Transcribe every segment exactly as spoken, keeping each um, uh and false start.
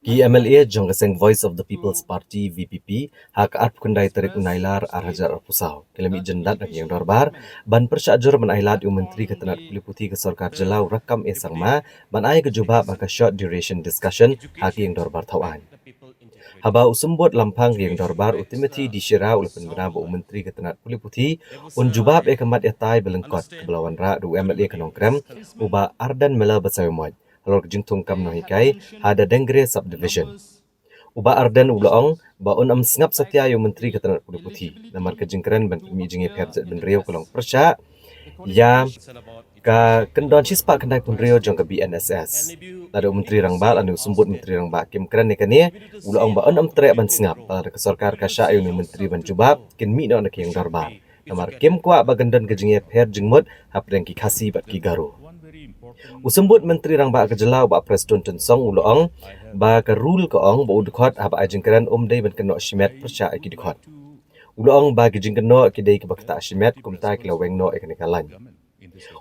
Ki M L A jong ka seng Voice of the People's Party, V P P, ha ka arphew khyndai tarik u Nailar ar hajar arphew saw, ki la mih jyndat na ka ïing dorbar ban pyrshah jur ban ailad ïa u Myntri ka tnat pule puthi ka sorkar jylla u Rakkam A Sangma ban ai ka jubab ha ka short duration discussion ha ka ïing dorbar thaw aiñ. Haba u symbud lamphang ka ïing dorbar u Timothy D Shira u la pynbna ba u Myntri ka tnat pule puthi un jubab ïa ka mat ïatai ba lyngkot kaba la wanrah da u M L A ka Nongkrem u Bah Ardent Miller Basaiawmoit halor ka jingthung kam nonghikai ha Dadengre Subdivision. U Bah Ardent u la ong ba un ym sngap satia ïa u Myntri ka tnat pule puthi namar ka jingkren ban pynmih jingïapher jaitbynriew ka long pyrshah ïa ka kyndon shispah khyndai phew hynriew jong ka B N S S. Lada u Myntri Rangbah lane u symbud Myntri Rangbah kim kren ïa kane, u la ong ba un ym treh ban sngap, lada ka sorkar ka shah ïa une u Myntri ban jubab, kin mih noh na ka ïing dorbar. Namar kim kwah ba kan don ka jingïapher jingmut hapdeng ki Khasi bad ki Garo. U symbud Myntri Rangbah ka jylla u Bah Prestone Tynsong u la ong ba ka rule ka ong ba u dkhot haba ai jingkren um dei ban kynnoh shimet pyrshah ïa ki dkhot. U la ong ba ki jingkynnoh ki dei kiba ktah shimet kumta ki la weng noh ïa kane ka lain.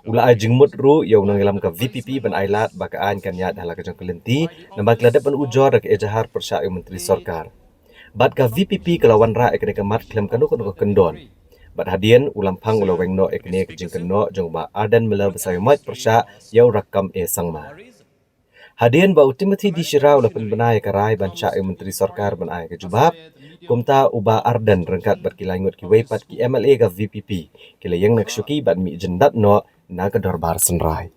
U la ai jingmut ruh ïa u nongïalam ka V P P ban ailad ba ka aiñ kan ïaid ha la ka jong ka lynti namar ki la dep ban ujor da ka ejahar pyrshah ïa u Myntri Sorkar. Bad ka V P P ka la wanrah ïa kane ka mat khlem kano kano ka kyndon. Bad hadien u lamphang u la weng noh ïa kane ka jingkynnoh jong u Bah Ardent Miller Basaiawmoit pyrshah ïa u Rakkam A Sangma. Hadien ba u Timothy D Shira u la pynbna ïa ka rai ban shah ïa u Myntri Sorkar ban ai ka jubab, kumta u Bah Ardent ryngkat bad ki lai ngut kiwei pat ki M L A ka V P P ki la ïeng na ka shuki bad mih jyndat noh na ka dorbar synrai.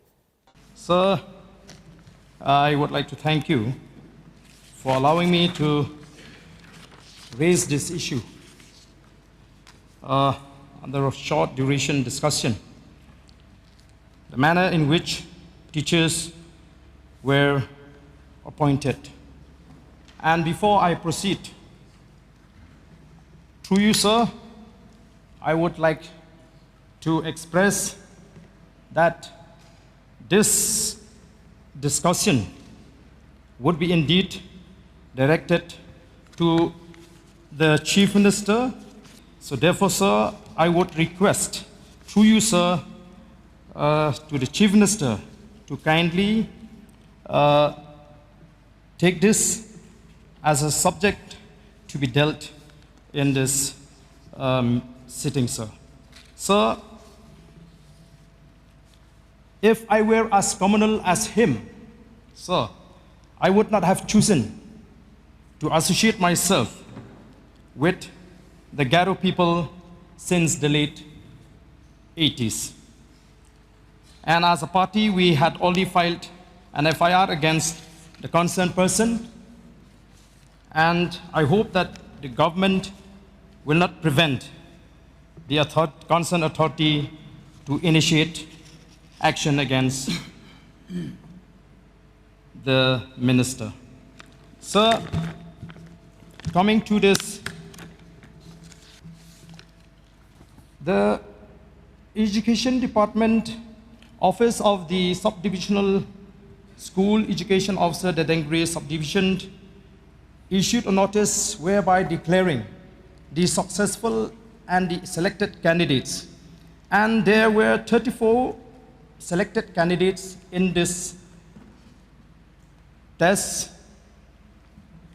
Sir, I would like to thank you for allowing me to raise this issue, uh, under a short duration discussion, the manner in which teachers were appointed. And before I proceed, through you, sir, I would like to express that this discussion would be indeed directed to the Chief Minister. So therefore, sir, I would request through you, sir, uh, to the Chief Minister to kindly, uh, take this as a subject to be dealt in this, um, sitting, sir. Sir, if I were as communal as him, sir, I would not have chosen to associate myself with the Garo people since the late eighties. And as a party, we had already filed an F I R against the concerned person, and I hope that the government will not prevent the author-, concerned authority to initiate action against the minister. Sir, coming to this, the Education Department Office of the Subdivisional School Education Officer, Dadengre Subdivision, issued a notice whereby declaring the successful and the selected candidates. And there were thirty-four selected candidates in this test.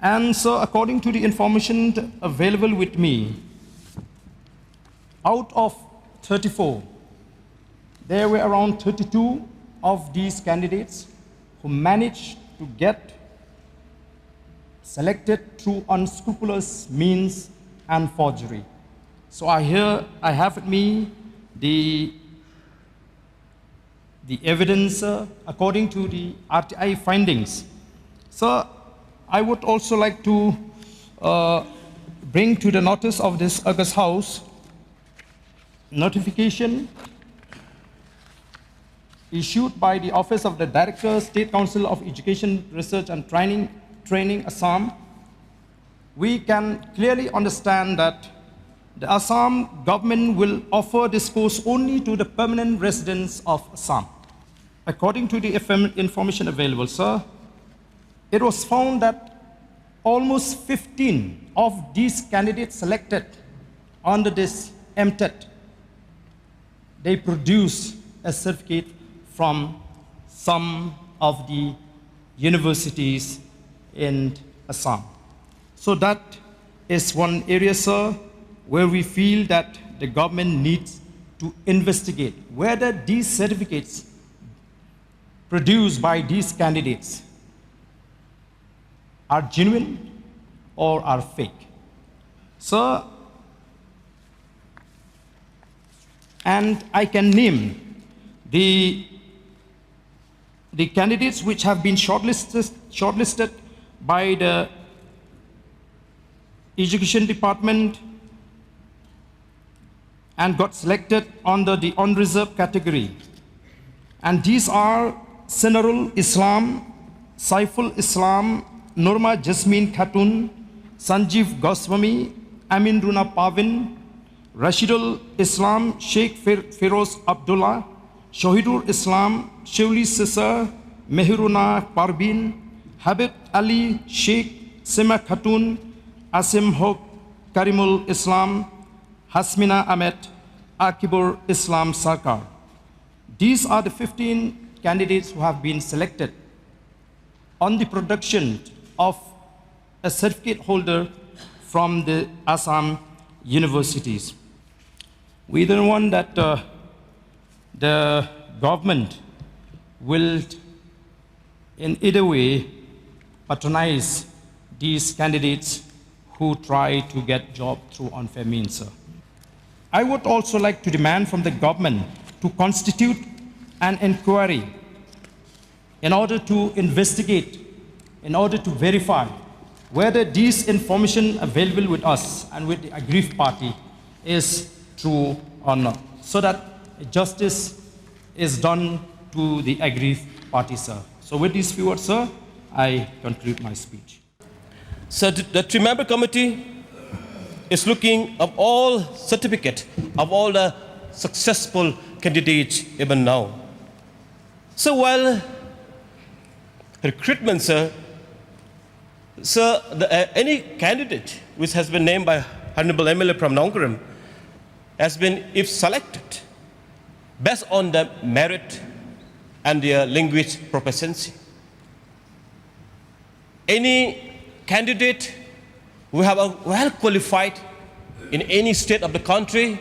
And so, according to the information available with me, out of thirty-four, there were around thirty-two of these candidates who managed to get selected through unscrupulous means and forgery. So I hear, I have with me the, the evidence, uh, according to the R T I findings. So I would also like to, uh, bring to the notice of this august House notification issued by the Office of the Director, State Council of Education, Research and Training, Training, Assam, we can clearly understand that the Assam government will offer this post only to the permanent residents of Assam. According to the F M information available, sir, it was found that almost fifteen of these candidates selected under this M TET, they produce a certificate from some of the universities in Assam. So that is one area, sir, where we feel that the government needs to investigate whether these certificates produced by these candidates are genuine or are fake. Sir, and I can name the, the candidates which have been shortlisted, shortlisted by the Education Department and got selected under the unreserved category. And these are Senarul Islam, Saiful Islam, Norma Jasmine Khatun, Sanjeev Goswami, Amin Runa Pavin, Rashidul Islam, Sheikh Fer- Feroz Abdullah, Shahidul Islam, Shuli Sisar, Mehruna Parbin, Habib Ali Sheikh, Sima Khatun, Asim Hok, Karimul Islam, Hasmina Ahmed, Akibur Islam Sarkar. These are the fifteen candidates who have been selected on the production of a certificate holder from the Assam universities. We don't want that uh, the government will in either way patronize these candidates who try to get job through unfair means, sir. I would also like to demand from the government to constitute an inquiry in order to investigate, in order to verify whether this information available with us and with the aggrieved party is true or not, so that justice is done to the aggrieved party, sir. So with these few words, sir, I conclude my speech. So th- the three-member committee is looking of all certificate of all the successful candidates even now. So while recruitment, sir, sir, the, uh, any candidate which has been named by Honorable M L A from Nongkrem has been, if selected, based on the merit and their language proficiency. Any candidate who have a well qualified in any state of the country,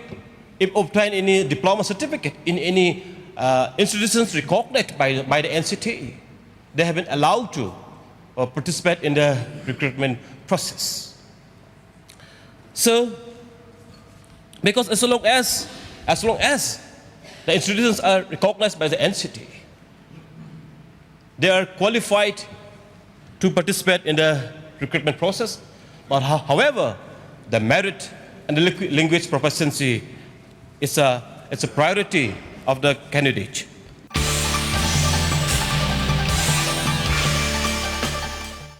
if obtain any diploma certificate in any uh, institutions recognized by, by the N C T E, they have been allowed to uh, participate in the recruitment process. So, because as long as, as long as the institutions are recognized by the N C T E, they are qualified to participate in the recruitment process. But ho- however, the merit and the liqu- language proficiency is a, it's a priority of the candidate.